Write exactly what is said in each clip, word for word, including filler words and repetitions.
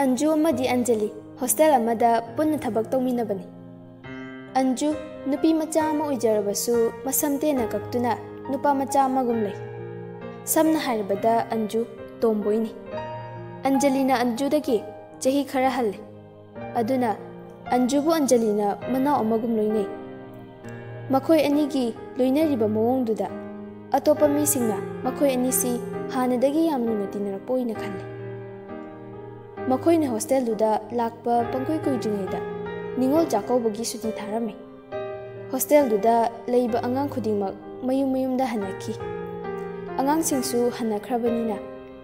ꯑꯟꯖꯨ ꯑꯃꯗꯤ ꯑꯟꯖꯂꯤ ꯍꯣꯁꯇꯦꯜ ꯑꯃꯗ ꯄꯨꯟꯅ ꯊꯕꯛ ꯇꯧꯃꯤꯟꯅꯕꯅꯤ꯫ ꯑꯟꯖꯨ ꯅꯨꯄꯤ ꯃꯆꯥ ꯑꯃ ꯑꯣꯏꯖꯔꯕꯁꯨ, ꯃꯁꯝ ꯇꯦꯟꯅ ꯀꯛꯇꯨꯅ ꯅꯨꯄꯥ ꯃꯆꯥ ꯑꯃꯒꯨꯝ ꯂꯩ꯫ ꯁꯝꯅ ꯍꯥꯏꯔꯕꯗ, ꯑꯟꯖꯨ ꯇꯣꯝꯕꯣꯏꯅꯤ꯫ ꯑꯟꯖꯂꯤꯅ ꯑꯟꯖꯨꯗꯒꯤ ꯆꯍꯤ ꯈꯔ ꯍꯜꯂꯤ꯫ ꯑꯗꯨꯅ ꯑꯟꯖꯨꯕꯨ ꯑꯟꯖꯂꯤꯅ ꯃꯅꯥꯎ ꯑꯃꯒꯨꯝ ꯂꯣꯏꯅꯩ꯫ ꯃꯈꯣꯏ ꯑꯅꯤꯒꯤ ꯂꯣꯏꯅꯔꯤꯕ ꯃꯑꯣꯡꯗꯨꯗ ꯑꯇꯣꯞꯄ ꯃꯤꯁꯤꯡꯅ ꯃꯈꯣꯏ ꯑꯅꯤꯁꯤ ꯍꯥꯟꯅꯗꯒꯤ ꯌꯥꯝ ꯂꯨꯅ ꯇꯤꯟꯅꯔꯛꯄ ꯑꯣꯏꯅ ꯈꯜꯂꯤ꯫ ꯃꯈꯣꯏꯅ ꯍꯣꯁꯇꯦꯜꯗꯨꯗ ꯂꯥꯛꯄ ꯄꯪꯀꯨꯏ ꯀꯨꯏꯗ꯭ꯔꯤꯉꯩꯗ ꯅꯤꯉꯣꯜ ꯆꯥꯛꯀꯧꯕꯒꯤ ꯁꯨꯇꯤ ꯊꯥꯔꯝꯃꯤ꯫ ꯍꯣꯁꯇꯦꯜꯗꯨꯗ ꯂꯩꯕ ꯑꯉꯥꯡ ꯈꯨꯗꯤꯡꯃꯛ ꯃꯌꯨꯝ ꯃꯌꯨꯝꯗ ꯍꯟꯅꯈꯤ꯫ ꯑꯉꯥꯡꯁꯤꯡꯁꯨ ꯍꯟꯅꯈ꯭ꯔꯕꯅꯤꯅ,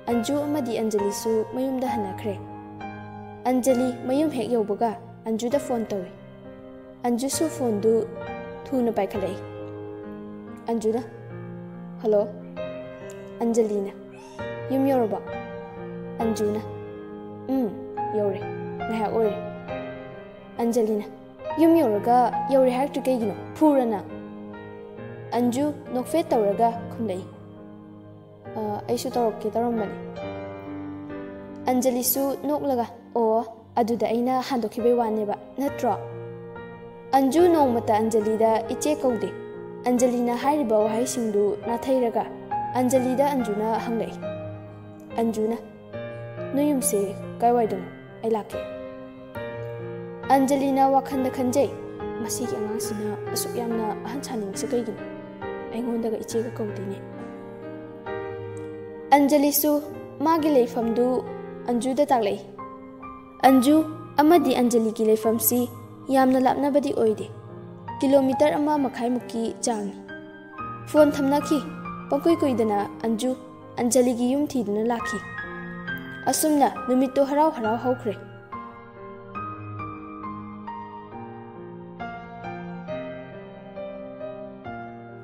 ꯑꯟꯖꯨ ꯑꯃꯗꯤ ꯑꯟꯖꯂꯤꯁꯨ ꯃꯌꯨꯝꯗ ꯍꯟꯅꯈ꯭ꯔꯦ꯫ ꯑꯟꯖꯂꯤ ꯃꯌꯨꯝ ꯍꯦꯛ ꯌꯧꯕꯒ ꯑꯟꯖꯨꯗ ꯐꯣꯟ ꯇꯧꯏ꯫ ꯑꯟꯖꯨꯁꯨ ꯐꯣꯟꯗꯨ ꯊꯨꯅ ꯄꯥꯏꯈꯠꯂꯛꯏ꯫ ꯑꯟꯖꯨꯅ, "ꯍꯜꯂꯣ?" ꯑꯟꯖꯂꯤꯅ, "ꯌꯨꯝ ꯌꯧꯔꯕꯣ?" ꯑꯟꯖꯨꯅ, "ꯎꯝ, ꯌꯧꯔꯦ꯫ ꯉꯥꯏꯍꯥꯛ ꯑꯣꯏꯔꯦ꯫" ꯑꯟꯖꯂꯤꯅ, "ꯌꯨꯝ ꯌꯧꯔꯒ ꯌꯧꯔꯦ ꯍꯥꯏꯔꯛꯇ꯭ꯔꯤ ꯀꯩꯒꯤꯅꯣ? ꯐꯨꯔ ꯅꯪ?" ꯑꯟꯖꯨ ꯅꯣꯛꯐꯦꯠ ꯇꯧꯔꯒ ꯈꯨꯝꯂꯛꯏ꯫ "ꯑ, ꯑꯩꯁꯨ ꯇꯧꯔꯛꯀꯦ ꯇꯧꯔꯝꯕꯅꯦ꯫" ꯑꯟꯖꯂꯤꯁꯨ ꯅꯣꯛꯂꯒ, "ꯑꯣ, ꯑꯗꯨꯗ ꯑꯩꯅ ꯍꯟꯗꯣꯛꯈꯤꯕꯩ ꯋꯥꯅꯦꯕ, ꯅꯠꯇ꯭ꯔꯣ?" ꯑꯟꯖꯨ ꯅꯣꯡꯃꯇ ꯑꯟꯖꯂꯤꯗ ꯏꯆꯦ ꯀꯧꯗꯦ꯫ ꯑꯟꯖꯂꯤꯅ ꯍꯥꯏꯔꯤꯕ ꯋꯥꯍꯩꯁꯤꯡꯗꯨ ꯅꯥꯊꯩꯔꯒ ꯑꯟꯖꯂꯤꯗ ꯑꯟꯖꯨꯅ ꯍꯪꯂꯛꯏ꯫ ꯑꯟꯖꯨꯅ, "ꯅꯣꯏ ꯌꯨꯝꯁꯦ ꯀꯥꯏꯋꯥꯏꯗꯅꯣ? ꯑꯩ ꯂꯥꯛꯀꯦ꯫" ꯑꯟꯖꯂꯤꯅ ꯋꯥꯈꯜꯗ ꯈꯟꯖꯩ, "ꯃꯁꯤꯒꯤ ꯑꯉꯥꯡꯁꯤꯅ ꯑꯁꯨꯛ ꯌꯥꯝꯅ ꯑꯍꯟ ꯁꯥꯅꯤꯡꯉꯤꯁꯦ ꯀꯩꯒꯤꯅꯣ? ꯑꯩꯉꯣꯟꯗꯒ ꯏꯆꯦꯒ ꯀꯧꯗꯦꯅꯦ꯫" ꯑꯟꯖꯂꯤꯁꯨ ꯃꯥꯒꯤ ꯂꯩꯐꯝꯗꯨ ꯑꯟꯖꯨꯗ ꯇꯥꯛꯂꯛꯏ꯫ ꯑꯟꯖꯨ ꯑꯃꯗꯤ ꯑꯟꯖꯂꯤꯒꯤ ꯂꯩꯐꯝꯁꯤ ꯌꯥꯝꯅ ꯂꯥꯞꯅꯕꯗꯤ ꯑꯣꯏꯗꯦ, ꯀꯤꯂꯣꯃꯤꯇꯔ ꯑꯃ ꯃꯈꯥꯏꯃꯨꯛꯀꯤ ꯆꯥꯡꯅꯤ꯫ ꯐꯣꯟ ꯊꯝꯅꯈꯤ꯫ ꯄꯪꯀꯨꯏ ꯀꯨꯏꯗꯅ ꯑꯟꯖꯨ ꯑꯟꯖꯂꯤꯒꯤ ꯌꯨꯝ ꯊꯤꯗꯨꯅ ꯂꯥꯛꯈꯤ꯫ ꯑꯁꯨꯝꯅ ꯅꯨꯃꯤꯠꯇꯨ ꯍꯔꯥꯎ ꯍꯔꯥꯎ ꯍꯧꯈ꯭ꯔꯦ꯫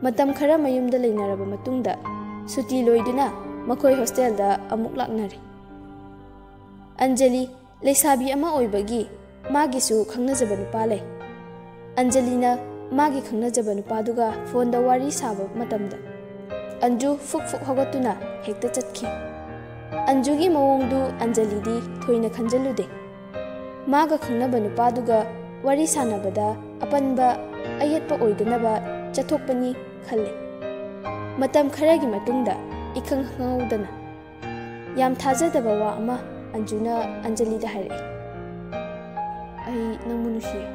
ꯃꯇꯝ ꯈꯔ ꯃꯌꯨꯝꯗ ꯂꯩꯅꯔꯕ ꯃꯇꯨꯡꯗ, ꯁꯨꯇꯤ ꯂꯣꯏꯗꯨꯅ ꯃꯈꯣꯏ ꯍꯣꯁꯇꯦꯜꯗ ꯑꯃꯨꯛ ꯂꯥꯛꯅꯔꯦ꯫ ꯑꯟꯖꯂꯤ ꯂꯩꯁꯥꯕꯤ ꯑꯃ ꯑꯣꯏꯕꯒꯤ ꯃꯥꯒꯤꯁꯨ ꯈꯪꯅꯖꯕ ꯅꯨꯄꯥ ꯂꯩ꯫ ꯑꯟꯖꯂꯤꯅ ꯃꯥꯒꯤ ꯈꯪꯅꯖꯕ ꯅꯨꯄꯥꯗꯨꯒ ꯐꯣꯟꯗ ꯋꯥꯔꯤ ꯁꯥꯕ ꯃꯇꯝꯗ, ꯑꯟꯖꯨ ꯐꯨꯛ ꯐꯨꯛ ꯍꯧꯒꯠꯇꯨꯅ ꯍꯦꯛꯇ ꯆꯠꯈꯤ꯫ ꯑꯟꯖꯨꯒꯤ ꯃꯑꯣꯡꯗꯨ ꯑꯟꯖꯂꯤꯗꯤ ꯊꯣꯏꯅ ꯈꯟꯖꯜꯂꯨꯗꯦ꯫ ꯃꯥꯒ ꯈꯪꯅꯕ ꯅꯨꯄꯥꯗꯨꯒ ꯋꯥꯔꯤ ꯁꯥꯟꯅꯕꯗ ꯑꯄꯟꯕ, ꯑꯌꯦꯠꯄ ꯑꯣꯏꯗꯅꯕ ꯆꯠꯊꯣꯛꯄꯅꯤ ꯈꯜꯂꯤ꯫ ꯃꯇꯝ ꯈꯔꯒꯤ ꯃꯇꯨꯡꯗ, ꯏꯈꯪ ꯈꯪꯍꯧꯗꯅ, ꯌꯥꯝ ꯊꯥꯖꯗꯕ ꯋꯥ ꯑꯃ ꯑꯟꯖꯨꯅ ꯑꯟꯖꯂꯤꯗ ꯍꯥꯏꯔꯛꯏ꯫ "ꯑꯩ ꯅꯪꯕꯨ ꯅꯨꯡꯁꯤꯌꯦ꯫"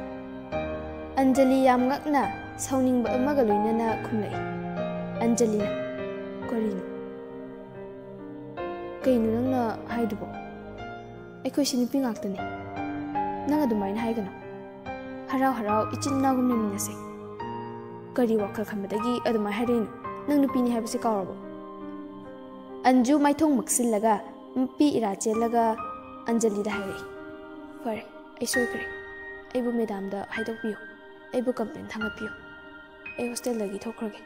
ꯑꯟꯖꯂꯤ ꯌꯥꯝ ꯉꯛꯅ, ꯁꯥꯎꯅꯤꯡꯕ ꯑꯃꯒ ꯂꯣꯏꯅꯅ ꯈꯨꯝꯂꯛꯏ꯫ ꯑꯟꯖꯂꯤꯅ, "ꯀꯔꯤꯅꯣ? ꯀꯩꯅꯣ ꯅꯪꯅ ꯍꯥꯏꯗꯨꯕꯣ? ꯑꯩꯈꯣꯏꯁꯤ ꯅꯨꯄꯤ ꯉꯥꯛꯇꯅꯦ꯫ ꯅꯪ ꯑꯗꯨꯃꯥꯏꯅ ꯍꯥꯏꯒꯅꯨ꯫ ꯍꯔꯥꯎ ꯍꯔꯥꯎ ꯏꯆꯤꯟ ꯏꯅꯥꯎꯒꯨꯝ ꯂꯩꯃꯤꯟꯅꯁꯦ꯫ ꯀꯔꯤ ꯋꯥꯈꯜ ꯈꯟꯕꯗꯒꯤ ꯑꯗꯨꯃꯥꯏꯅ ꯍꯥꯏꯔꯛꯏꯅꯣ? ꯅꯪ ꯅꯨꯄꯤꯅꯤ ꯍꯥꯏꯕꯁꯦ ꯀꯥꯎꯔꯕꯣ?" ꯑꯟꯖꯨ ꯃꯥꯏꯊꯣꯡ ꯃꯛꯁꯤꯜꯂꯒ, ꯃꯄꯤ ꯏꯔꯥ ꯆꯦꯜꯂꯒ ꯑꯟꯖꯂꯤꯗ ꯍꯥꯏꯔꯛꯏ, "ꯐꯔꯦ, ꯑꯩ ꯁꯣꯏꯈ꯭ꯔꯦ꯫ ꯑꯩꯕꯨ ꯃꯦꯗꯥꯝꯗ ꯍꯥꯏꯗꯣꯛꯄꯤꯌꯨ꯫ ꯑꯩꯕꯨ ꯀꯝꯄ꯭ꯂꯦꯟ ꯊꯥꯡꯒꯠꯄꯤꯌꯨ꯫ ꯑꯩ ꯍꯣꯁꯇꯦꯜꯗꯒꯤ ꯊꯣꯛꯈ꯭ꯔꯒꯦ꯫"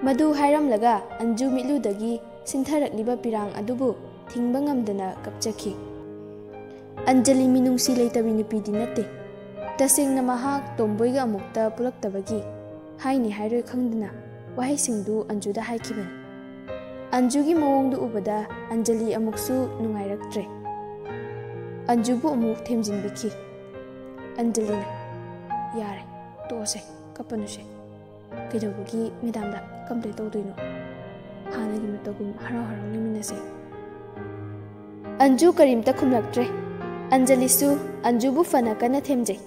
ꯃꯗꯨ ꯍꯥꯏꯔꯝꯂꯒ ꯑꯟꯖꯨ ꯃꯤꯠꯂꯨꯗꯒꯤ ꯁꯤꯟꯊꯔꯛꯂꯤꯕ ꯄꯤꯔꯥꯡ ꯑꯗꯨꯕꯨ ꯊꯤꯡꯕ ꯉꯝꯗꯅ ꯀꯞꯆꯈꯤ꯫ ꯑꯟꯖꯂꯤ ꯃꯤꯅꯨꯡꯁꯤ ꯂꯩꯇꯕꯤ ꯅꯨꯄꯤꯗꯤ ꯅꯠꯇꯦ꯫ ꯇꯁꯦꯡꯅ ꯃꯍꯥꯛ ꯇꯣꯝꯕꯣꯏꯒ ꯑꯃꯨꯛꯇ ꯄꯨꯜꯂꯛꯇꯕꯒꯤ ꯍꯥꯏꯅꯤ ꯍꯥꯏꯔꯣꯏ ꯈꯪꯗꯅ ꯋꯥꯍꯩꯁꯤꯡꯗꯨ ꯑꯟꯖꯨꯗ ꯍꯥꯏꯈꯤꯕꯅꯤ꯫ ꯑꯟꯖꯨꯒꯤ ꯃꯑꯣꯡꯗꯨ ꯎꯕꯗ ꯑꯟꯖꯂꯤ ꯑꯃꯨꯛꯁꯨ ꯅꯨꯡꯉꯥꯏꯔꯛꯇ꯭ꯔꯦ꯫ ꯑꯟꯖꯨꯕꯨ ꯑꯃꯨꯛ ꯊꯦꯝꯖꯤꯟꯕꯤꯈꯤ꯫ ꯑꯟꯖꯂꯤꯅ, "ꯌꯥꯔꯦ, ꯇꯣꯛꯑꯁꯦ, ꯀꯞꯄꯅꯨꯁꯦ꯫ ꯀꯩꯗꯧꯕꯒꯤ ꯃꯦꯗꯥꯝꯗ ꯀꯝꯄ꯭ꯂꯦꯟ ꯇꯧꯗꯣꯏꯅꯣ? ꯍꯥꯟꯅꯒꯤ ꯃꯇꯧꯒꯨꯝ ꯍꯔꯥꯎ ꯍꯔꯥꯎ ꯂꯩꯃꯤꯟꯅꯁꯦ꯫" ꯑꯟꯖꯨ ꯀꯔꯤꯝꯇ ꯈꯨꯝꯂꯛꯇ꯭ꯔꯦ꯫ ꯑꯟꯖꯂꯤꯁꯨ ꯑꯟꯖꯨꯕꯨ ꯐꯅ ꯀꯟꯅ ꯊꯦꯝꯖꯩ꯫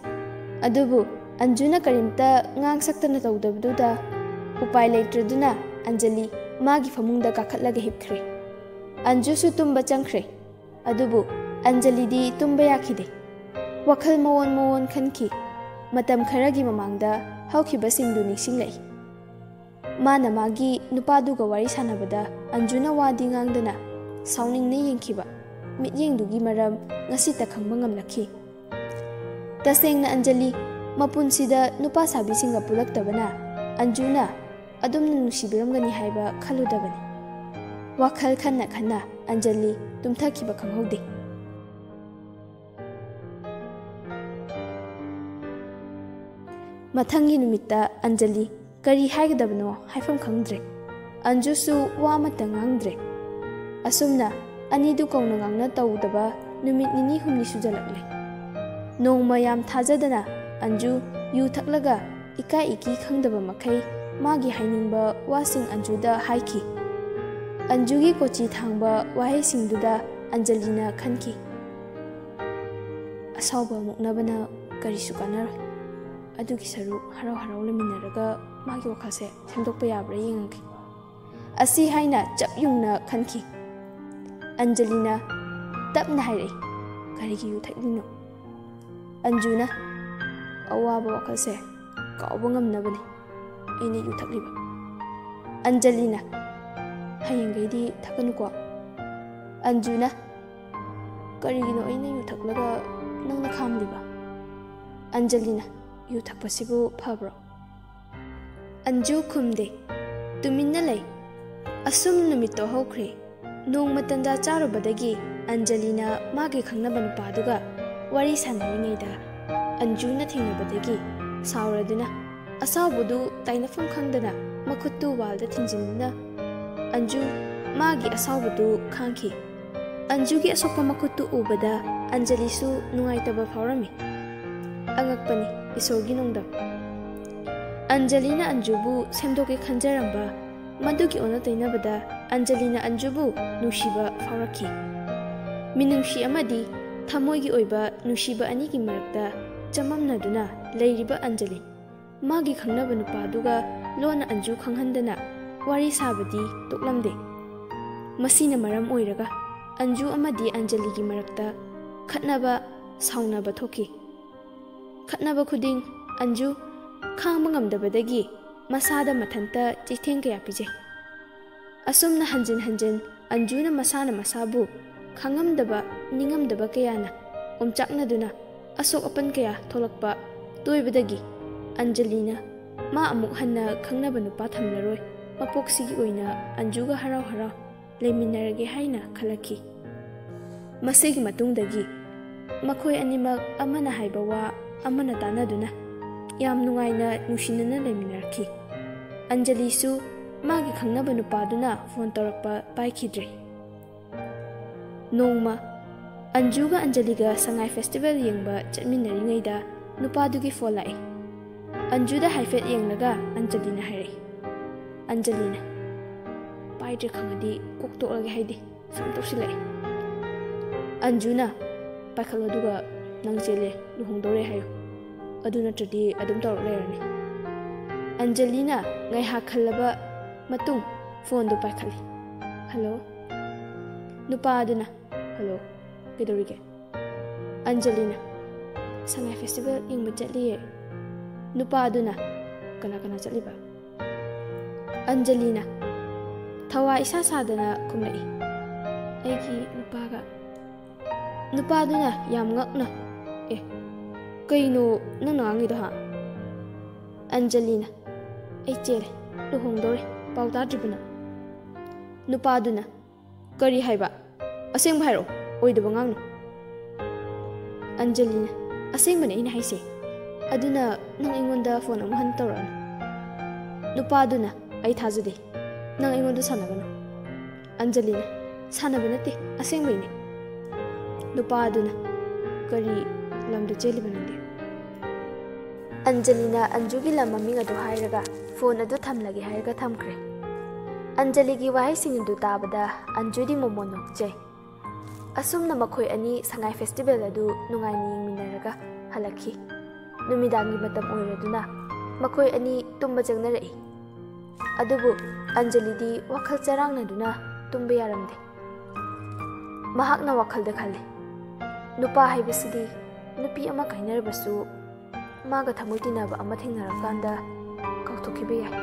ꯑꯗꯨꯕꯨ ꯑꯟꯖꯨꯅ ꯀꯔꯤꯝꯇ ꯉꯥꯡ ꯁꯛꯇꯅ ꯇꯧꯗꯕꯗꯨꯗ ꯎꯄꯥꯏ ꯂꯩꯇ꯭ꯔꯗꯨꯅ ꯑꯟꯖꯂꯤ ꯃꯥꯒꯤ ꯐꯃꯨꯡꯗ ꯀꯥꯈꯠꯂꯒ ꯍꯤꯞꯈ꯭ꯔꯦ꯫ ꯑꯟꯖꯨꯁꯨ ꯇꯨꯝꯕ ꯆꯪꯈ꯭ꯔꯦ꯫ ꯑꯗꯨꯕꯨ ꯑꯟꯖꯂꯤꯗꯤ ꯇꯨꯝꯕ ꯌꯥꯈꯤꯗꯦ꯫ ꯋꯥꯈꯜ ꯃꯑꯣꯟ ꯃꯑꯣꯟ ꯈꯟꯈꯤ꯫ ꯃꯇꯝ ꯈꯔꯒꯤ ꯃꯃꯥꯡꯗ ꯍꯧꯈꯤꯕꯁꯤꯡꯗꯨ ꯅꯤꯡꯁꯤꯡꯂꯛꯏ꯫ ꯃꯥꯅ ꯃꯥꯒꯤ ꯅꯨꯄꯥꯗꯨꯒ ꯋꯥꯔꯤ ꯁꯥꯟꯅꯕꯗ ꯑꯟꯖꯨꯅ ꯋꯥꯗꯤ ꯉꯥꯡꯗꯅ ꯁꯥꯎꯅꯤꯡꯅ ꯌꯦꯡꯈꯤꯕ ꯃꯤꯠꯌꯦꯡꯗꯨꯒꯤ ꯃꯔꯝ ꯉꯁꯤꯇ ꯈꯪꯕ ꯉꯝꯂꯛꯈꯤ꯫ ꯇꯁꯦꯡꯅ ꯑꯟꯖꯂꯤ ꯃꯄꯨꯟꯁꯤꯗ ꯅꯨꯄꯥ ꯁꯥꯕꯤꯁꯤꯡꯒ ꯄꯨꯜꯂꯛꯇꯕꯅ ꯑꯟꯖꯨꯅ ꯑꯗꯨꯝꯅ ꯅꯨꯡꯁꯤꯕꯤꯔꯝꯒꯅꯤ ꯍꯥꯏꯕ ꯈꯜꯂꯨꯗꯕꯅꯤ꯫ ꯋꯥꯈꯜ ꯈꯟꯅ ꯈꯟꯅ ꯑꯟꯖꯂꯤ ꯇꯨꯝꯊꯈꯤꯕ ꯈꯪꯍꯧꯗꯦ꯫ ꯃꯊꯪꯒꯤ ꯅꯨꯃꯤꯠꯇ ꯑꯟꯖꯂꯤ ꯀꯔꯤ ꯍꯥꯏꯒꯗꯕꯅꯣ ꯍꯥꯏꯐꯝ ꯈꯪꯗ꯭ꯔꯦ꯫ ꯑꯟꯖꯨꯁꯨ ꯋꯥ ꯑꯃꯠꯇ ꯉꯥꯡꯗ꯭ꯔꯦ꯫ ꯑꯁꯨꯝꯅ ꯑꯅꯤꯗꯨ ꯀꯧꯅ ꯉꯥꯡꯅ ꯇꯧꯗꯕ ꯅꯨꯃꯤꯠ ꯅꯤꯅꯤ ꯍꯨꯝꯅꯤ ꯁꯨꯖꯜꯂꯛꯂꯦ꯫ ꯅꯣꯡꯃ ꯌꯥꯝ ꯊꯥꯖꯗꯅ ꯑꯟꯖꯨ ꯌꯨ ꯊꯛꯂꯒ ꯏꯀꯥꯏ ꯏꯀꯤ ꯈꯪꯗꯕ ꯃꯈꯩ ꯃꯥꯒꯤ ꯍꯥꯏꯅꯤꯡꯕ ꯋꯥꯁꯤꯡ ꯑꯟꯖꯨꯗ ꯍꯥꯏꯈꯤ꯫ ꯑꯟꯖꯨꯒꯤ ꯀꯣꯆꯤ ꯊꯥꯡꯕ ꯋꯥꯍꯩꯁꯤꯡꯗꯨꯗ ꯑꯟꯖꯂꯤꯅ ꯈꯟꯈꯤ, "ꯑꯁꯥꯎꯕ ꯃꯨꯛꯅꯕꯅ ꯀꯔꯤꯁꯨ ꯀꯥꯟꯅꯔꯣꯏ꯫ ꯑꯗꯨꯒꯤ ꯁꯔꯨꯛ ꯍꯔꯥꯎ ꯍꯔꯥꯎ ꯂꯩꯃꯤꯟꯅꯔꯒ ꯃꯥꯒꯤ ꯋꯥꯈꯜꯁꯦ ꯁꯦꯝꯗꯣꯛꯄ ꯌꯥꯕ꯭ꯔꯥ ꯌꯦꯡꯉꯒꯦ"꯫ ꯑꯁꯤ ꯍꯥꯏꯅ ꯆꯞ ꯌꯨꯡꯅ ꯈꯟꯈꯤ꯫ ꯑꯟꯖꯂꯤꯅ ꯇꯞꯅ ꯍꯥꯏꯔꯛꯏ, "ꯀꯔꯤꯒꯤ ꯌꯨ ꯊꯛꯂꯤꯅꯣ?" ꯑꯟꯖꯨꯅ, "ꯑꯋꯥꯕ ꯋꯥꯈꯜꯁꯦ ꯀꯥꯎꯕ ꯉꯝꯅꯕꯅꯤ ꯑꯩꯅ ꯌꯨ ꯊꯛꯂꯤꯕ"꯫ ꯑꯟꯖꯂꯤꯅ, "ꯍꯌꯦꯡꯈꯩꯗꯤ ꯊꯛꯀꯅꯨꯀꯣ"꯫ ꯑꯟꯖꯨꯅ, "ꯀꯔꯤꯒꯤꯅꯣ ꯑꯩꯅ ꯌꯨ ꯊꯛꯂꯒ ꯅꯪꯅ ꯈꯥꯝꯂꯤꯕ?" ꯑꯟꯖꯂꯤꯅ, "ꯌꯨ ꯊꯛꯄꯁꯤꯕꯨ ꯐꯕ꯭ꯔꯣ?" ꯑꯟꯖꯨ ꯈꯨꯝꯗꯦ, ꯇꯨꯃꯤꯟꯅ ꯂꯩ꯫ ꯑꯁꯨꯝ ꯅꯨꯃꯤꯠꯇꯣ ꯍꯧꯈ꯭ꯔꯦ꯫ ꯅꯣꯡꯃ ꯇꯟꯖꯥ ꯆꯥꯔꯨꯕꯗꯒꯤ ꯑꯟꯖꯂꯤꯅ ꯃꯥꯒꯤ ꯈꯪꯅꯕ ꯅꯨꯄꯥꯗꯨꯒ ꯋꯥꯔꯤ ꯁꯥꯟꯅꯔꯤꯉꯩꯗ ꯑꯟꯖꯨꯅ ꯊꯦꯡꯅꯕꯗꯒꯤ ꯁꯥꯎꯔꯗꯨꯅ ꯑꯁꯥꯎꯕꯗꯨ ꯇꯥꯏꯅꯐꯝ ꯈꯪꯗꯅ ꯃꯈꯨꯠꯇꯨ ꯋꯥꯜꯗ ꯊꯤꯡꯖꯤꯟꯗꯨꯅ ꯑꯟꯖꯨ ꯃꯥꯒꯤ ꯑꯁꯥꯎꯕꯗꯨ ꯈꯥꯡꯈꯤ꯫ ꯑꯟꯖꯨꯒꯤ ꯑꯁꯣꯛꯄ ꯃꯈꯨꯠꯇꯨ ꯎꯕꯗ ꯑꯟꯖꯂꯤꯁꯨ ꯅꯨꯡꯉꯥꯏꯇꯕ ꯐꯥꯎꯔꯝꯃꯤ꯫ ꯑꯉꯛꯄꯅꯤ, ꯏꯁꯣꯔꯒꯤ ꯅꯣꯡꯗꯝ꯫ ꯑꯟꯖꯂꯤꯅ ꯑꯟꯖꯨꯕꯨ ꯁꯦꯝꯗꯣꯛꯀꯦ ꯈꯟꯖꯔꯝꯕ ꯃꯗꯨꯒꯤ ꯑꯣꯟꯅ ꯇꯩꯅꯕꯗ ꯑꯟꯖꯂꯤꯅ ꯑꯟꯖꯨꯕꯨ ꯅꯨꯡꯁꯤꯕ ꯐꯥꯎꯔꯛꯈꯤ꯫ ꯃꯤꯅꯨꯡꯁꯤ ꯑꯃꯗꯤ ꯊꯃꯣꯏꯒꯤ ꯑꯣꯏꯕ ꯅꯨꯡꯁꯤꯕ ꯑꯅꯤꯒꯤ ꯃꯔꯛꯇ ꯆꯃꯝꯅꯗꯨꯅ ꯂꯩꯔꯤꯕ ꯑꯟꯖꯂꯤ ꯃꯥꯒꯤ ꯈꯪꯅꯕ ꯅꯨꯄꯥꯗꯨꯒ ꯂꯣꯟꯅ ꯑꯟꯖꯨ ꯈꯪꯍꯟꯗꯅ ꯋꯥꯔꯤ ꯁꯥꯕꯗꯤ ꯇꯣꯛꯂꯝꯗꯦ꯫ ꯃꯁꯤꯅ ꯃꯔꯝ ꯑꯣꯏꯔꯒ ꯑꯟꯖꯨ ꯑꯃꯗꯤ ꯑꯟꯖꯂꯤꯒꯤ ꯃꯔꯛꯇ ꯈꯠꯅꯕ, ꯁꯥꯎꯅꯕ ꯊꯣꯛꯈꯤ꯫ ꯈꯠꯅꯕ ꯈꯨꯗꯤꯡ ꯑꯟꯖꯨ ꯈꯥꯡꯕ ꯉꯝꯗꯕꯗꯒꯤ ꯃꯁꯥꯗ ꯃꯊꯟꯇ ꯆꯩꯊꯦꯡ ꯀꯌꯥ ꯄꯤꯖꯩ꯫ ꯑꯁꯨꯝꯅ ꯍꯟꯖꯤꯟ ꯍꯟꯖꯤꯟ ꯑꯟꯖꯨꯅ ꯃꯁꯥꯅ ꯃꯁꯥꯕꯨ ꯈꯪꯉꯝꯗꯕ, ꯅꯤꯡꯉꯝꯗꯕ ꯀꯌꯥꯅ ꯑꯣꯝꯆꯥꯛꯅꯗꯨꯅ ꯑꯁꯣꯛ ꯑꯄꯟ ꯀꯌꯥ ꯊꯣꯛꯂꯛꯄ ꯇꯣꯏꯕꯗꯒꯤ ꯑꯟꯖꯂꯤꯅ ꯃꯥ ꯑꯃꯨꯛ ꯍꯟꯅ ꯈꯪꯅꯕ ꯅꯨꯄꯥ ꯊꯝꯂꯔꯣꯏ꯫ ꯃꯄꯣꯛꯁꯤꯒꯤ ꯑꯣꯏꯅ ꯑꯟꯖꯨꯒ ꯍꯔꯥꯎ ꯍꯔꯥꯎ ꯂꯩꯃꯤꯟꯅꯔꯒꯦ ꯍꯥꯏꯅ ꯈꯜꯂꯛꯈꯤ꯫ ꯃꯁꯤꯒꯤ ꯃꯇꯨꯡꯗꯒꯤ ꯃꯈꯣꯏ ꯑꯅꯤꯃꯛ ꯑꯃꯅ ꯍꯥꯏꯕ ꯋꯥ ꯑꯃꯅ ꯇꯥꯟꯅꯗꯨꯅ ꯌꯥꯝ ꯅꯨꯡꯉꯥꯏꯅ ꯅꯨꯡꯁꯤꯅꯅ ꯂꯩꯃꯤꯟꯅꯔꯛꯈꯤ꯫ ꯑꯟꯖꯂꯤꯁꯨ ꯃꯥꯒꯤ ꯈꯪꯅꯕ ꯅꯨꯄꯥꯗꯨꯅ ꯐꯣꯟ ꯇꯧꯔꯛꯄ ꯄꯥꯏꯈꯤꯗ꯭ꯔꯦ꯫ ꯅꯣꯡꯃ ꯑꯟꯖꯨꯒ ꯑꯟꯖꯂꯤꯒ ꯁꯉꯥꯏ ꯐꯦꯁꯇꯤꯚꯦꯜ ꯌꯦꯡꯕ ꯆꯠꯃꯤꯟꯅꯔꯤꯉꯩꯗ ꯅꯨꯄꯥꯗꯨꯒꯤ ꯐꯣꯟ ꯂꯥꯛꯏ꯫ ꯑꯟꯖꯨꯗ ꯍꯥꯏꯐꯦꯠ ꯌꯦꯡꯂꯒ ꯑꯟꯖꯂꯤꯅ ꯍꯥꯏꯔꯛꯏ꯫ ꯑꯟꯖꯂꯤꯅ, "ꯄꯥꯏꯗ꯭ꯔꯦ ꯈꯪꯉꯗꯤ ꯀꯣꯛ ꯇꯣꯛꯂꯒꯦ ꯍꯥꯏꯗꯦ, ꯁꯨꯝ ꯇꯧꯁꯤꯜꯂꯛꯑꯦ꯫" ꯑꯟꯖꯨꯅ, "ꯄꯥꯏꯈꯠꯂꯣ, ꯑꯗꯨꯒ ꯅꯪ ꯆꯦꯜꯂꯦ, ꯂꯨꯍꯣꯡꯗꯧꯔꯦ ꯍꯥꯏꯌꯨ꯫ ꯑꯗꯨ ꯅꯠꯇ꯭ꯔꯗꯤ ꯑꯗꯨꯝ ꯇꯧꯔꯛ ꯂꯩꯔꯅꯤ꯫" ꯑꯟꯖꯂꯤꯅ ꯉꯥꯏꯍꯥꯛ ꯈꯜꯂꯕ ꯃꯇꯨꯡ ꯐꯣꯟꯗꯨ ꯄꯥꯏꯈꯠꯂꯤ꯫ "ꯍꯜꯂꯣ?" ꯅꯨꯄꯥ ꯑꯗꯨꯅ, "ꯍꯜꯂꯣ, ꯀꯩꯗꯧꯔꯤꯒꯦ?" ꯑꯟꯖꯂꯤꯅ, "ꯁꯉꯥꯏ ꯐꯦꯁꯇꯤꯚꯦꯜ ꯌꯦꯡꯕ ꯆꯠꯂꯤꯌꯦ꯫" ꯅꯨꯄꯥ ꯑꯗꯨꯅ, "ꯀꯅꯥ ꯀꯅꯥ ꯆꯠꯂꯤꯕ?" ꯑꯟꯖꯂꯤꯅ ꯊꯋꯥ ꯏꯁꯥ ꯁꯥꯗꯅ ꯈꯨꯝꯂꯛꯏ, "ꯑꯩꯒꯤ ꯅꯨꯄꯥꯒ꯫" ꯅꯨꯄꯥ ꯑꯗꯨꯅ ꯌꯥꯝ ꯉꯛꯅ, "ꯑꯦ, ꯀꯩꯅꯣ ꯅꯪꯅ ꯉꯥꯡꯉꯤꯗꯣ, ꯍꯥ?" ꯑꯟꯖꯂꯤꯅ, "ꯑꯩ ꯆꯦꯜꯂꯦ, ꯂꯨꯍꯣꯡꯗꯧꯔꯦ, ꯄꯥꯎ ꯇꯥꯗ꯭ꯔꯤꯕꯅ?" ꯅꯨꯄꯥ ꯑꯗꯨꯅ, "ꯀꯔꯤ ꯍꯥꯏꯕ? ꯑꯁꯦꯡꯕ ꯍꯥꯏꯔꯛꯑꯣ, ꯑꯣꯏꯗꯕ ꯉꯥꯡꯅꯨ꯫" ꯑꯟꯖꯂꯤꯅ, "ꯑꯁꯦꯡꯕꯅꯦ ꯑꯩꯅ ꯍꯥꯏꯁꯦ꯫ ꯑꯗꯨꯅ ꯅꯪ ꯑꯩꯉꯣꯟꯗ ꯐꯣꯟ ꯑꯃꯨꯛ ꯍꯟꯅ ꯇꯧꯔꯛꯑꯅꯨ꯫" ꯅꯨꯄꯥꯗꯨꯅ, "ꯑꯩ ꯊꯥꯖꯗꯦ꯫ ꯅꯪ ꯑꯩꯉꯣꯟꯗ ꯁꯥꯟꯅꯒꯅꯨ꯫" ꯑꯟꯖꯂꯤꯅ, "ꯁꯥꯟꯅꯕ ꯅꯠꯇꯦ, ꯑꯁꯦꯡꯕꯩꯅꯦ꯫" ꯅꯨꯄꯥ ꯑꯗꯨꯅ, "ꯀꯔꯤ ꯂꯝꯗ ꯆꯦꯜꯂꯤꯕ ꯅꯪꯗꯤ?" ꯑꯟꯖꯂꯤꯅ ꯑꯟꯖꯨꯒꯤ ꯂꯝ ꯃꯃꯤꯡ ꯑꯗꯨ ꯍꯥꯏꯔꯒ ꯐꯣꯟ ꯑꯗꯨ ꯊꯝꯂꯒꯦ ꯍꯥꯏꯔꯒ ꯊꯝꯈ꯭ꯔꯦ꯫ ꯑꯟꯖꯂꯤꯒꯤ ꯋꯥꯍꯩꯁꯤꯡ ꯑꯗꯨ ꯇꯥꯕꯗ ꯑꯟꯖꯨꯗꯤ ꯃꯣꯃꯣꯟ ꯅꯣꯛꯆꯩ꯫ ꯑꯁꯨꯝꯅ ꯃꯈꯣꯏ ꯑꯅꯤ ꯁꯉꯥꯏ ꯐꯦꯁꯇꯤꯚꯦꯜ ꯑꯗꯨ ꯅꯨꯡꯉꯥꯏꯅ ꯌꯦꯡꯃꯤꯟꯅꯔꯒ ꯍꯜꯂꯛꯈꯤ꯫ ꯅꯨꯃꯤꯗꯥꯡꯒꯤ ꯃꯇꯝ ꯑꯣꯏꯔꯗꯨꯅ ꯃꯈꯣꯏ ꯑꯅꯤ ꯇꯨꯝꯕ ꯆꯪꯅꯔꯛꯏ꯫ ꯑꯗꯨꯕꯨ ꯑꯟꯖꯂꯤꯗꯤ ꯋꯥꯈꯜ ꯆꯔꯥꯡꯅꯗꯨꯅ ꯇꯨꯝꯕ ꯌꯥꯔꯝꯗꯦ꯫ ꯃꯍꯥꯛꯅ ꯋꯥꯈꯜꯗ ꯈꯜꯂꯤ, "ꯅꯨꯄꯥ ꯍꯥꯏꯕꯁꯤꯗꯤ ꯅꯨꯄꯤ ꯑꯃ ꯀꯥꯏꯅꯔꯕꯁꯨ ꯃꯥꯒ ꯊꯃꯣꯏ ꯇꯤꯟꯅꯕ ꯑꯃ ꯊꯦꯡꯅꯔꯀꯥꯟꯗ ꯀꯥꯎꯊꯣꯛꯈꯤꯕ ꯌꯥꯏ꯫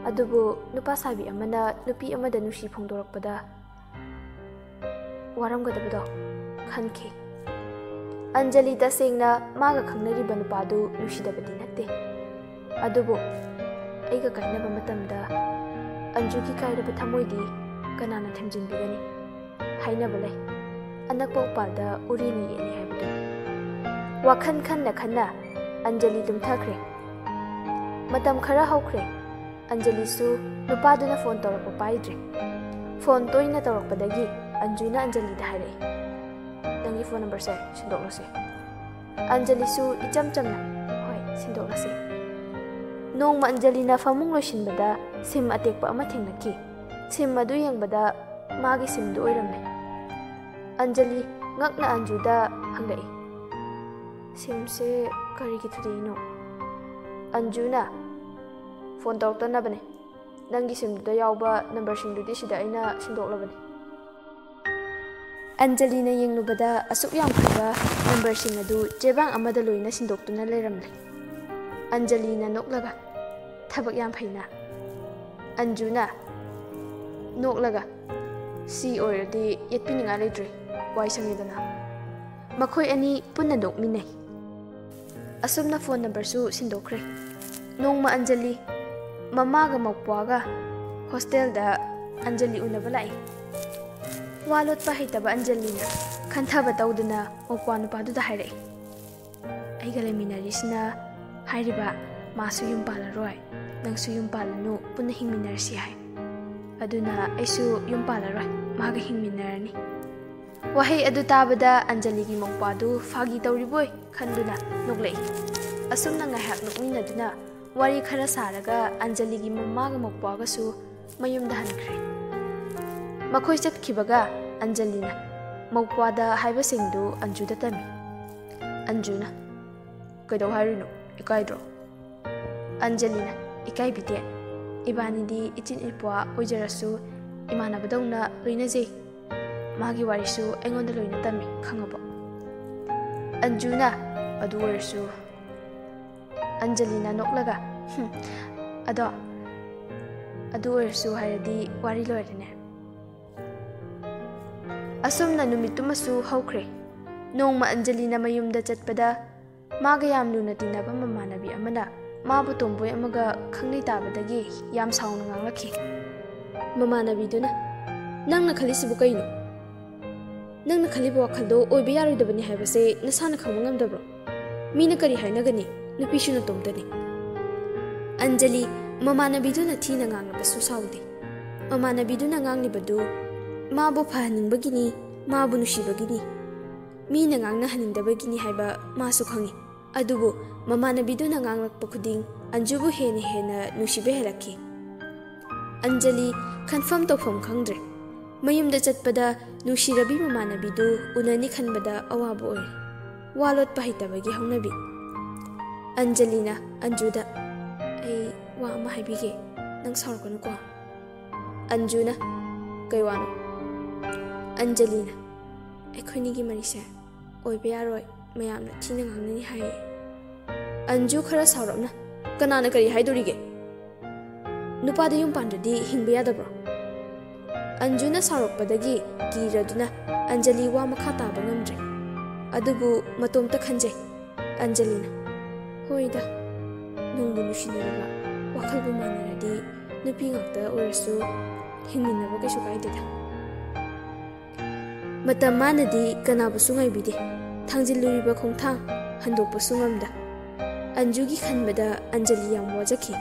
ꯑꯗꯨꯕꯨ ꯅꯨꯄꯥ ꯁꯥꯕꯤ ꯑꯃꯅ ꯅꯨꯄꯤ ꯑꯃꯗ ꯅꯨꯡꯁꯤ ꯐꯣꯡꯗꯣꯔꯛꯄꯗ ꯋꯥꯔꯝꯒꯗꯕꯗꯣ" ꯈꯟꯈꯤ꯫ ꯑꯟꯖꯂꯤ ꯇꯁꯦꯡꯅ ꯃꯥꯒ ꯈꯪꯅꯔꯤꯕ ꯅꯨꯄꯥꯗꯨ ꯅꯨꯡꯁꯤꯗꯕꯗꯤ ꯅꯠꯇꯦ꯫ ꯑꯗꯨꯕꯨ ꯑꯩꯒ ꯀꯥꯏꯅꯕ ꯃꯇꯝꯗ ꯑꯟꯖꯨꯒꯤ ꯀꯥꯏꯔꯕ ꯊꯃꯣꯏꯗꯤ ꯀꯅꯥꯅ ꯊꯦꯝꯖꯤꯟꯕꯤꯒꯅꯤ? ꯍꯥꯏꯅꯕ ꯂꯩ, "ꯑꯅꯛꯄ ꯎꯄꯥꯜꯗ ꯎꯔꯤꯅ ꯌꯦꯠꯂꯤ" ꯍꯥꯏꯕꯗꯨ꯫ ꯋꯥꯈꯜ ꯈꯟꯅ ꯈꯟꯅ ꯑꯟꯖꯂꯤ ꯇꯨꯝꯊꯈ꯭ꯔꯦ꯫ ꯃꯇꯝ ꯈꯔ ꯍꯧꯈ꯭ꯔꯦ꯫ ꯑꯟꯖꯂꯤꯁꯨ ꯅꯨꯄꯥꯗꯨꯅ ꯐꯣꯟ ꯇꯧꯔꯛꯄ ꯄꯥꯏꯗ꯭ꯔꯦ꯫ ꯐꯣꯟ ꯇꯣꯏꯅ ꯇꯧꯔꯛꯄꯗꯒꯤ ꯑꯟꯖꯨꯅ ꯑꯟꯖꯂꯤꯗ ꯍꯥꯏꯔꯛꯏ, "ꯅꯪꯒꯤ ꯐꯣꯟ ꯅꯝꯕꯔꯁꯦ ꯁꯤꯟꯗꯣꯛꯂꯁꯤ꯫" ꯑꯟꯖꯂꯤꯁꯨ ꯏꯆꯝ ꯆꯝꯅ, "ꯍꯣꯏ, ꯁꯤꯟꯗꯣꯛꯂꯁꯤ꯫" ꯅꯣꯡꯃ ꯑꯟꯖꯂꯤꯅ ꯐꯃꯨꯡ ꯂꯣꯏꯁꯤꯟꯕꯗ ꯁꯤꯝ ꯑꯇꯦꯛꯄ ꯑꯃ ꯊꯦꯡꯅꯈꯤ꯫ ꯁꯤꯝ ꯑꯗꯨ ꯌꯦꯡꯕꯗ ꯃꯥꯒꯤ ꯁꯤꯝꯗꯨ ꯑꯣꯏꯔꯝꯃꯦ꯫ ꯑꯟꯖꯂꯤ ꯉꯛꯅ ꯑꯟꯖꯨꯗ ꯍꯪꯂꯛꯏ, "ꯁꯤꯝꯁꯦ ꯀꯔꯤꯒꯤ ꯊꯨꯗꯦꯛꯏꯅꯣ?" ꯑꯟꯖꯨꯅ, "ꯐꯣꯟ ꯇꯧꯔꯛꯇꯅꯕꯅꯦ꯫ ꯅꯪꯒꯤ ꯁꯤꯝꯗꯨꯗ ꯌꯥꯎꯕ ꯅꯝꯕꯔꯁꯤꯡꯗꯨꯗꯤ ꯁꯤꯗ ꯑꯩꯅ ꯁꯤꯟꯗꯣꯛꯂꯕꯅꯤ꯫" ꯑꯟꯖꯂꯤꯅ ꯌꯦꯡꯂꯨꯕꯗ ꯑꯁꯨꯛ ꯌꯥꯝꯈ꯭ꯔꯕ ꯅꯝꯕꯔꯁꯤꯡ ꯑꯗꯨ ꯆꯦꯕꯥꯡ ꯑꯃꯗ ꯂꯣꯏꯅ ꯁꯤꯟꯗꯣꯛꯇꯨꯅ ꯂꯩꯔꯝꯂꯦ꯫ ꯑꯟꯖꯂꯤꯅ ꯅꯣꯛꯂꯒ, "ꯊꯕꯛ ꯌꯥꯝ ꯐꯩꯅ꯫" ꯑꯟꯖꯨꯅ ꯅꯣꯛꯂꯒ, "ꯁꯤ ꯑꯣꯏꯔꯗꯤ ꯌꯦꯠꯄꯤꯅꯤꯡꯉꯥꯏ ꯂꯩꯇ꯭ꯔꯦ, ꯋꯥꯏ ꯁꯪꯉꯦꯗꯅ꯫" ꯃꯈꯣꯏ ꯑꯅꯤ ꯄꯨꯟꯅ ꯅꯣꯛꯃꯤꯟꯅꯩ꯫ ꯑꯁꯨꯝꯅ ꯐꯣꯟ ꯅꯝꯕꯔꯁꯨ ꯁꯤꯟꯗꯣꯛꯈ꯭ꯔꯦ꯫ ꯅꯣꯡꯃ ꯑꯟꯖꯂꯤ ꯃꯃꯥꯒ ꯃꯧꯄ꯭ꯋꯥꯒ ꯍꯣꯁꯇꯦꯜꯗ ꯑꯟꯖꯂꯤ ꯎꯅꯕ ꯂꯥꯛꯏ꯫ ꯋꯥ ꯂꯣꯠꯄ ꯍꯩꯇꯕ ꯑꯟꯖꯂꯤꯅ ꯈꯟꯊꯕ ꯇꯧꯗꯅ ꯃꯧꯄ꯭ꯋꯥ ꯅꯨꯄꯥꯗꯨꯗ ꯍꯥꯏꯔꯛꯏ, "ꯑꯩꯒ ꯂꯩꯃꯤꯟꯅꯔꯤꯁꯤꯅ ꯍꯥꯏꯔꯤꯕ ꯃꯥꯁꯨ ꯌꯨꯝ ꯄꯥꯜꯂꯔꯣꯏ, ꯅꯪꯁꯨ ꯌꯨꯝ ꯄꯥꯜꯂꯅꯨ, ꯄꯨꯟꯅ ꯍꯤꯡꯃꯤꯟꯅꯔꯁꯤ ꯍꯥꯏ꯫ ꯑꯗꯨꯅ ꯑꯩꯁꯨ ꯌꯨꯝ ꯄꯥꯜꯂꯔꯣꯏ, ꯃꯥꯒ ꯍꯤꯡꯃꯤꯟꯅꯔꯅꯤ꯫" ꯋꯥꯍꯩ ꯑꯗꯨ ꯇꯥꯕꯗ ꯑꯟꯖꯂꯤꯒꯤ ꯃꯧꯄ꯭ꯋꯥꯗꯨ ꯐꯥꯒꯤ ꯇꯧꯔꯤꯕꯣꯏ ꯈꯟꯗꯨꯅ ꯅꯣꯛꯂꯛꯏ꯫ ꯑꯁꯨꯝꯅ ꯉꯥꯏꯍꯥꯛ ꯅꯣꯛꯃꯤꯟꯅꯗꯨꯅ ꯋꯥꯔꯤ ꯈꯔ ꯁꯥꯔꯒ ꯑꯟꯖꯂꯤꯒꯤ ꯃꯃꯥꯒ ꯃꯧꯄ꯭ꯋꯥꯒꯁꯨ ꯃꯌꯨꯝꯗ ꯍꯟꯈ꯭ꯔꯦ꯫ ꯃꯈꯣꯏ ꯆꯠꯈꯤꯕꯒ ꯑꯟꯖꯂꯤꯅ ꯃꯧꯄ꯭ꯋꯥꯗ ꯍꯥꯏꯕꯁꯤꯡꯗꯨ ꯑꯟꯖꯨꯗ ꯇꯝꯃꯤ꯫ ꯑꯟꯖꯨꯅ, "ꯀꯩꯗꯧ ꯍꯥꯏꯔꯤꯅꯣ? ꯏꯀꯥꯏꯗ꯭ꯔꯣ?" ꯑꯟꯖꯂꯤꯅ, "ꯏꯀꯥꯏꯕꯤꯗꯦ꯫ ꯏꯕꯥꯅꯤꯗꯤ ꯏꯆꯤꯟ ꯏꯄ꯭ꯋꯥ ꯑꯣꯏꯖꯔꯁꯨ ꯏꯃꯥꯟꯅꯕꯗꯧꯅ ꯂꯣꯏꯅꯖꯩ꯫ ꯃꯥꯒꯤ ꯋꯥꯔꯤꯁꯨ ꯑꯩꯉꯣꯟꯗ ꯂꯣꯏꯅ ꯇꯝꯃꯤ, ꯈꯪꯉꯕꯣ?" ꯑꯟꯖꯨꯅ, "ꯑꯗꯨ ꯑꯣꯏꯔꯁꯨ꯫" ꯑꯟꯖꯂꯤꯅ ꯅꯣꯛꯂꯒ, "ꯍꯨꯝ, ꯑꯗꯣ, ꯑꯗꯨ ꯑꯣꯏꯔꯁꯨ ꯍꯥꯏꯔꯗꯤ ꯋꯥꯔꯤ ꯂꯣꯏꯔꯦꯅꯦ꯫" ꯑꯁꯨꯝꯅ ꯅꯨꯃꯤꯠꯇꯨꯃꯁꯨ ꯍꯧꯈ꯭ꯔꯦ꯫ ꯅꯣꯡꯃ ꯑꯟꯖꯂꯤꯅ ꯃꯌꯨꯝꯗ ꯆꯠꯄꯗ ꯃꯥꯒ ꯌꯥꯝ ꯂꯨꯅ ꯇꯤꯟꯅꯕ ꯃꯃꯥꯟꯅꯕꯤ ꯑꯃꯅ ꯃꯥꯕꯨ ꯇꯣꯝꯕꯣꯏ ꯑꯃꯒ ꯈꯪꯅꯩ ꯇꯥꯕꯗꯒꯤ ꯌꯥꯝ ꯁꯥꯎꯅ ꯉꯥꯡꯂꯛꯈꯤ꯫ ꯃꯃꯥꯟꯅꯕꯤꯗꯨꯅ, "ꯅꯪꯅ ꯈꯜꯂꯤꯁꯤꯕꯨ ꯀꯩꯅꯣ? ꯅꯪꯅ ꯈꯜꯂꯤꯕ ꯋꯥꯈꯜꯗꯣ ꯑꯣꯏꯕ ꯌꯥꯔꯣꯏꯗꯕꯅꯤ ꯍꯥꯏꯕꯁꯦ ꯅꯁꯥꯅ ꯈꯪꯕ ꯉꯝꯗꯕ꯭ꯔꯣ? ꯃꯤꯅ ꯀꯔꯤ ꯍꯥꯏꯅꯒꯅꯤ? ꯅꯨꯄꯤꯁꯨ ꯅꯇꯣꯝꯇꯅꯤ꯫" ꯑꯟꯖꯂꯤ ꯃꯃꯥꯟꯅꯕꯤꯗꯨꯅ ꯊꯤꯅ ꯉꯥꯡꯂꯕꯁꯨ ꯁꯥꯎꯗꯦ꯫ ꯃꯃꯥꯟꯅꯕꯤꯗꯨꯅ ꯉꯥꯡꯂꯤꯕꯗꯨ ꯃꯥꯕꯨ ꯐꯍꯟꯅꯤꯡꯕꯒꯤꯅꯤ, ꯃꯥꯕꯨ ꯅꯨꯡꯁꯤꯕꯒꯤꯅꯤ, ꯃꯤꯅ ꯉꯥꯡꯅꯍꯟꯅꯤꯡꯗꯕꯒꯤꯅꯤ ꯍꯥꯏꯕ ꯃꯥꯁꯨ ꯈꯪꯏ꯫ ꯑꯗꯨꯕꯨ ꯃꯃꯥꯟꯅꯕꯤꯗꯨꯅ ꯉꯥꯡꯂꯛꯄ ꯈꯨꯗꯤꯡ ꯑꯟꯖꯨꯕꯨ ꯍꯦꯟꯅ ꯍꯦꯟꯅ ꯅꯨꯡꯁꯤꯕ ꯍꯦꯜꯂꯛꯈꯤ꯫ ꯑꯟꯖꯂꯤ ꯈꯟꯐꯝ ꯇꯧꯐꯝ ꯈꯪꯗ꯭ꯔꯦ꯫ ꯃꯌꯨꯝꯗ ꯆꯠꯄꯗ ꯅꯨꯡꯁꯤꯔꯕꯤ ꯃꯃꯥꯟꯅꯕꯤꯗꯨ ꯎꯅꯅꯤ ꯈꯟꯕꯗ ꯑꯋꯥꯕ ꯑꯣꯏꯔꯦ꯫ ꯋꯥ ꯂꯣꯠꯄ ꯍꯩꯇꯕꯒꯤ ꯍꯧꯅꯕꯤ꯫ ꯑꯟꯖꯂꯤꯅ ꯑꯟꯖꯨꯗ, "ꯑꯩ ꯋꯥ ꯑꯃ ꯍꯥꯏꯕꯤꯒꯦ, ꯅꯪ ꯁꯥꯎꯔꯛꯀꯅꯨꯀꯣ꯫" ꯑꯟꯖꯨꯅ, "ꯀꯩ ꯋꯥꯅꯣ?" ꯑꯟꯖꯂꯤꯅ, "ꯑꯩꯈꯣꯏꯅꯤꯒꯤ ꯃꯔꯤꯁꯦ ꯑꯣꯏꯕ ꯌꯥꯔꯣꯏ, ꯃꯌꯥꯝꯅ ꯊꯤꯅ ꯉꯥꯡꯅꯅꯤ ꯍꯥꯏꯌꯦ꯫" ꯑꯟꯖꯨ ꯈꯔ ꯁꯥꯎꯔꯞꯅ, "ꯀꯅꯥꯅ ꯀꯔꯤ ꯍꯥꯏꯗꯣꯔꯤꯒꯦ? ꯅꯨꯄꯥꯗ ꯌꯨꯝ ꯄꯥꯟꯗ꯭ꯔꯗꯤ ꯍꯤꯡꯕ ꯌꯥꯗꯕ꯭ꯔꯣ?" ꯑꯟꯖꯨꯅ ꯁꯥꯎꯔꯛꯄꯗꯒꯤ ꯀꯤꯔꯗꯨꯅ ꯑꯟꯖꯂꯤ ꯋꯥ ꯃꯈꯥ ꯇꯥꯕ ꯉꯝꯗ꯭ꯔꯦ꯫ ꯑꯗꯨꯕꯨ ꯃꯇꯣꯝꯇ ꯈꯟꯖꯩ꯫ ꯑꯟꯖꯂꯤꯅ, "ꯍꯣꯏꯗ, ꯅꯨꯡꯕꯨ ꯅꯨꯡꯁꯤꯅꯔꯕ, ꯋꯥꯈꯜꯕꯨ ꯃꯥꯟꯅꯔꯗꯤ ꯅꯨꯄꯤ ꯉꯥꯛꯇ ꯑꯣꯏꯔꯁꯨ ꯍꯤꯡꯃꯤꯟꯅꯕ ꯀꯩꯁꯨ ꯀꯥꯏꯗꯦꯗ꯫" ꯃꯇꯝ ꯃꯥꯅꯗꯤ ꯀꯅꯥꯕꯨꯁꯨ ꯉꯥꯏꯕꯤꯗꯦ꯫ ꯊꯥꯡꯖꯤꯜꯂꯨꯔꯤꯕ ꯈꯣꯡꯊꯥꯡ ꯍꯟꯗꯣꯛꯄꯁꯨ ꯉꯝꯗ꯫ ꯑꯟꯖꯨꯒꯤ ꯈꯟꯕꯗ ꯑꯟꯖꯂꯤ ꯌꯥꯝ ꯋꯥꯖꯈꯤ꯫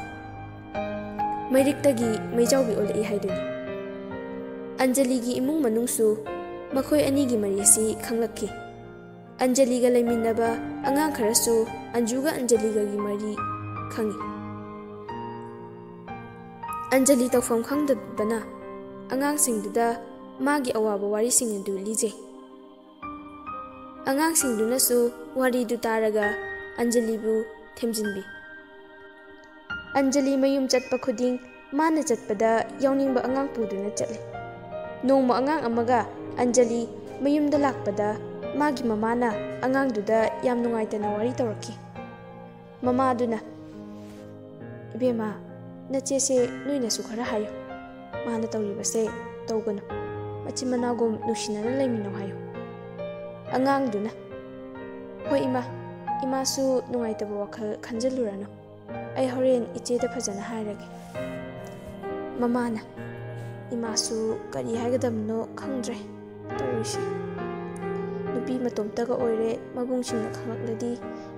ꯃꯩꯔꯤꯛꯇꯒꯤ ꯃꯩꯖꯥꯎꯕꯤ ꯑꯣꯜꯂꯛꯏ ꯍꯥꯏꯗꯨꯅꯤ꯫ ꯑꯟꯖꯂꯤꯒꯤ ꯏꯃꯨꯡ ꯃꯅꯨꯡꯁꯨ ꯃꯈꯣꯏ ꯑꯅꯤꯒꯤ ꯃꯔꯤ ꯑꯁꯤ ꯈꯪꯂꯛꯈꯤ꯫ ꯑꯟꯖꯂꯤꯒ ꯂꯩꯃꯤꯟꯅꯕ ꯑꯉꯥꯡ ꯈꯔꯁꯨ ꯑꯟꯖꯨꯒ ꯑꯟꯖꯂꯤꯒꯒꯤ ꯃꯔꯤ ꯈꯪꯏ꯫ ꯑꯟꯖꯂꯤ ꯇꯧꯐꯝ ꯈꯪꯗꯕꯅ ꯑꯉꯥꯡꯁꯤꯡꯗꯨꯗ ꯃꯥꯒꯤ ꯑꯋꯥꯕ ꯋꯥꯔꯤꯁꯤꯡ ꯑꯗꯨ ꯂꯤꯖꯩ꯫ ꯑꯉꯥꯡꯁꯤꯡꯗꯨꯅꯁꯨ ꯋꯥꯔꯤꯗꯨ ꯇꯥꯔꯒ ꯑꯟꯖꯂꯤꯕꯨ ꯊꯦꯝꯖꯤꯟꯕꯤ꯫ ꯑꯟꯖꯂꯤ ꯃꯌꯨꯝ ꯆꯠꯄ ꯈꯨꯗꯤꯡ ꯃꯥꯅ ꯆꯠꯄꯗ ꯌꯥꯎꯅꯤꯡꯕ ꯑꯉꯥꯡ ꯄꯨꯗꯨꯅ ꯆꯠꯂꯤ꯫ ꯅꯣꯡꯃ ꯑꯉꯥꯡ ꯑꯃꯒ ꯑꯟꯖꯂꯤ ꯃꯌꯨꯝꯗ ꯂꯥꯛꯄꯗ ꯃꯥꯒꯤ ꯃꯃꯥꯅ ꯑꯉꯥꯡꯗꯨꯗ ꯌꯥꯝ ꯅꯨꯡꯉꯥꯏꯇꯅ ꯋꯥꯔꯤ ꯇꯧꯔꯛꯈꯤ꯫ ꯃꯃꯥꯗꯨꯅ, "ꯏꯕꯦꯝꯃ, ꯅꯆꯦꯁꯦ ꯅꯣꯏꯅꯁꯨ ꯈꯔ ꯍꯥꯏꯌꯨ꯫ ꯃꯥꯅ ꯇꯧꯔꯤꯕꯁꯦ ꯇꯧꯒꯅꯨ꯫ ꯃꯆꯤꯟ ꯃꯅꯥꯎꯒꯨꯝ ꯅꯨꯡꯁꯤꯅꯅ ꯂꯩꯃꯤꯟꯅꯧ ꯍꯥꯏꯌꯨ꯫" ꯑꯉꯥꯡꯗꯨꯅ, "ꯍꯣꯏ ꯏꯃꯥ, ꯏꯃꯥꯁꯨ ꯅꯨꯡꯉꯥꯏꯇꯕ ꯋꯥꯈꯜ ꯈꯟꯖꯜꯂꯨꯔꯅꯨ꯫ ꯑꯩ ꯍꯣꯔꯦꯟ ꯏꯆꯦꯗ ꯐꯖꯅ ꯍꯥꯏꯔꯒꯦ꯫ ꯃꯃꯥꯅ, ꯏꯃꯥꯁꯨ ꯀꯔꯤ ꯍꯥꯏꯒꯗꯕꯅꯣ ꯈꯪꯗ꯭ꯔꯦ ꯇꯧꯔꯤꯁꯦ꯫ ꯅꯨꯄꯤ ꯃꯇꯣꯝꯇꯒ ꯑꯣꯏꯔꯦ, ꯃꯕꯨꯡꯁꯤꯡꯅ ꯈꯪꯂꯛꯂꯗꯤ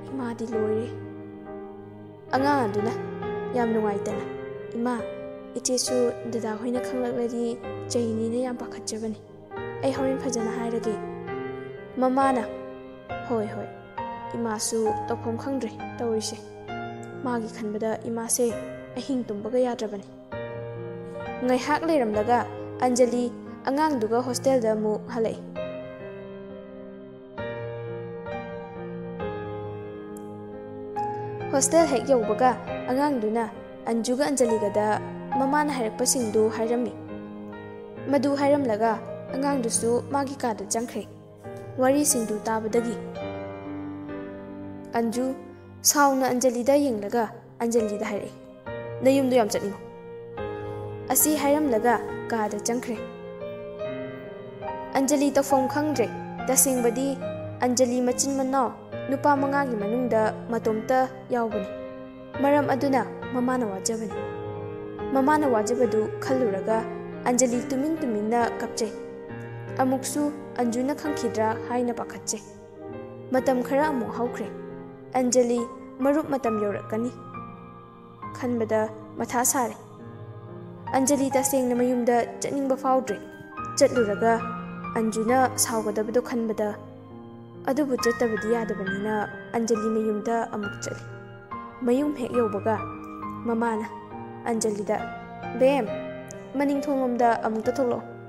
ꯏꯃꯥꯗꯤ ꯂꯣꯏꯔꯦ꯫ ꯑꯉꯥꯡ ꯑꯗꯨꯅ ꯌꯥꯝ ꯅꯨꯡꯉꯥꯏꯇꯅ, ꯏꯃꯥ, ꯏꯆꯦꯁꯨ ꯗꯗꯥ ꯍꯣꯏꯅ ꯈꯪꯂꯛꯂꯗꯤ ꯆꯩꯅꯤꯅ ꯌꯥꯝ ꯄꯥꯈꯠꯆꯕꯅꯤ꯫ ꯑꯩ ꯍꯣꯔꯦꯟ ꯐꯖꯅ ꯍꯥꯏꯔꯒꯦ꯫ ꯃꯃꯥꯅ, ꯍꯣꯏ ꯍꯣꯏ, ꯏꯃꯥꯁꯨ ꯇꯧꯐꯝ ꯈꯪꯗ꯭ꯔꯦ ꯇꯧꯔꯤꯁꯦ꯫ ꯃꯥꯒꯤ ꯈꯟꯕꯗ ꯏꯃꯥꯁꯦ ꯑꯍꯤꯡ ꯇꯨꯝꯕꯒ ꯌꯥꯗ꯭ꯔꯕꯅꯤ꯫ ꯉꯥꯏꯍꯥꯛ ꯂꯩꯔꯝꯂꯒ ꯑꯟꯖꯂꯤ ꯑꯉꯥꯡꯗꯨꯒ ꯍꯣꯁꯇꯦꯜꯗ ꯑꯃꯨꯛ ꯍꯜꯂꯛꯏ꯫ ꯍꯣꯁꯇꯦꯜ ꯍꯦꯛ ꯌꯧꯕꯒ ꯑꯉꯥꯡꯗꯨꯅ ꯑꯟꯖꯨꯒ ꯑꯟꯖꯂꯤꯒꯗ ꯃꯃꯥꯅ ꯍꯥꯏꯔꯛꯄꯁꯤꯡꯗꯨ ꯍꯥꯏꯔꯝꯃꯤ꯫ ꯃꯗꯨ ꯍꯥꯏꯔꯝꯂꯒ ꯑꯉꯥꯡꯗꯨꯁꯨ ꯃꯥꯒꯤ ꯀꯥꯗ ꯆꯪꯈ꯭ꯔꯦ꯫ ꯋꯥꯔꯤꯁꯤꯡꯗꯨ ꯇꯥꯕꯗꯒꯤ ꯑꯟꯖꯨ ꯁꯥꯎꯅ ꯑꯟꯖꯂꯤꯗ ꯌꯦꯡꯂꯒ ꯑꯟꯖꯂꯤꯗ ꯍꯥꯏꯔꯛꯏ, "ꯅꯌꯨꯝꯗ ꯌꯥꯝ ꯆꯠꯅꯤꯡꯉꯨ"꯫ ꯑꯁꯤ ꯍꯥꯏꯔꯝꯂꯒ ꯀꯥꯗ ꯆꯪꯈ꯭ꯔꯦ꯫ ꯑꯟꯖꯂꯤ ꯇꯧꯐꯝ ꯈꯪꯗ꯭ꯔꯦ꯫ ꯇꯁꯦꯡꯕꯗꯤ ꯑꯟꯖꯂꯤ ꯃꯆꯤꯟ ꯃꯅꯥꯎ ꯅꯨꯄꯥ ꯃꯉꯥꯒꯤ ꯃꯅꯨꯡꯗ ꯃꯇꯣꯝꯇ ꯌꯥꯎꯕꯅꯤ꯫ ꯃꯔꯝ ꯑꯗꯨꯅ ꯃꯃꯥꯅ ꯋꯥꯖꯕꯅꯤ꯫ ꯃꯃꯥꯅ ꯋꯥꯖꯕꯗꯨ ꯈꯜꯂꯨꯔꯒ ꯑꯟꯖꯂꯤ ꯇꯨꯃꯤꯟ ꯇꯨꯃꯤꯟꯅ ꯀꯞꯆꯩ꯫ ꯑꯃꯨꯛꯁꯨ ꯑꯟꯖꯨꯅ ꯈꯪꯈꯤꯗ꯭ꯔꯥ ꯍꯥꯏꯅ ꯄꯥꯈꯠꯆꯩ꯫ ꯃꯇꯝ ꯈꯔ ꯑꯃꯨꯛ ꯍꯧꯈ꯭ꯔꯦ꯫ ꯑꯟꯖꯂꯤ ꯃꯔꯨꯞ ꯃꯇꯝ ꯌꯧꯔꯛꯀꯅꯤ ꯈꯟꯕꯗ ꯃꯊꯥ ꯁꯥꯔꯦ꯫ ꯑꯟꯖꯂꯤ ꯇꯁꯦꯡꯅ ꯃꯌꯨꯝꯗ ꯆꯠꯅꯤꯡꯕ ꯐꯥꯎꯗ꯭ꯔꯦ꯫ ꯆꯠꯂꯨꯔꯒ ꯑꯟꯖꯨꯅ ꯁꯥꯎꯒꯗꯕꯗꯣ ꯈꯟꯕꯗ, ꯑꯗꯨꯕꯨ ꯆꯠꯇꯕꯗꯤ ꯌꯥꯗꯕꯅꯤꯅ ꯑꯟꯖꯂꯤ ꯃꯌꯨꯝꯗ ꯑꯃꯨꯛ ꯆꯠꯂꯤ꯫ ꯃꯌꯨꯝ ꯍꯦꯛ ꯌꯧꯕꯒ ꯃꯃꯥꯅ ꯑꯟꯖꯂꯤꯗ, "ꯕꯦꯝ, ꯃꯅꯤꯡ ꯊꯣꯡꯂꯣꯝꯗ ꯑꯃꯨꯛꯇ ꯊꯣꯛꯂꯛꯑꯣ"